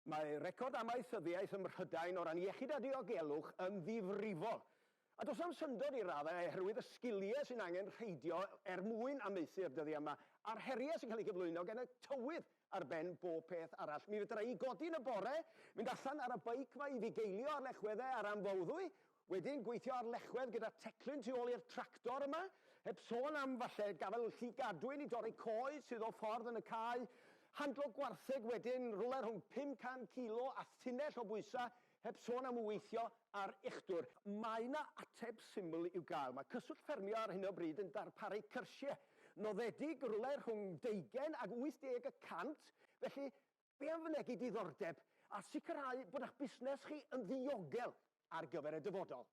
Mae record amaethyddiaeth ym Mhrydain o ran iechyd a diogelwch yn ddifrifol. A does na'm syndod i raddau oherwydd y sgiliau sy'n angenrheidiol er mwyn amaethu'r dyddiau yma, a'r heriau sy'n cael eu cyflwyno gan y tywydd ar ben bob peth arall. Mi fedra i godi yn y bore, mynd allan ar y beic 'ma i fugeilio ar lechweddau ar Amfawddwy, wedyn gweithio ar lechwedd gyda teclyn tu ôl i'r tractor yma, heb sôn am falle gafael lli gadwyn i dorri coed sydd o ffordd yn y cae, handlo gwartheg wedyn rywle rhwng 500 kilo a thunnell o bwysau, Heb sôn am weithio ar uchdwr. Mae 'na ateb syml i'w gael. Mae Cyswllt Ffermio ar hyn o bryd yn darparu cyrsiau noddedig rywle rhwng deugain ag 80 y cant, felly be am fynegi diddordeb a sicrhau bod eich busnes chi yn ddiogel ar gyfer y dyfodol?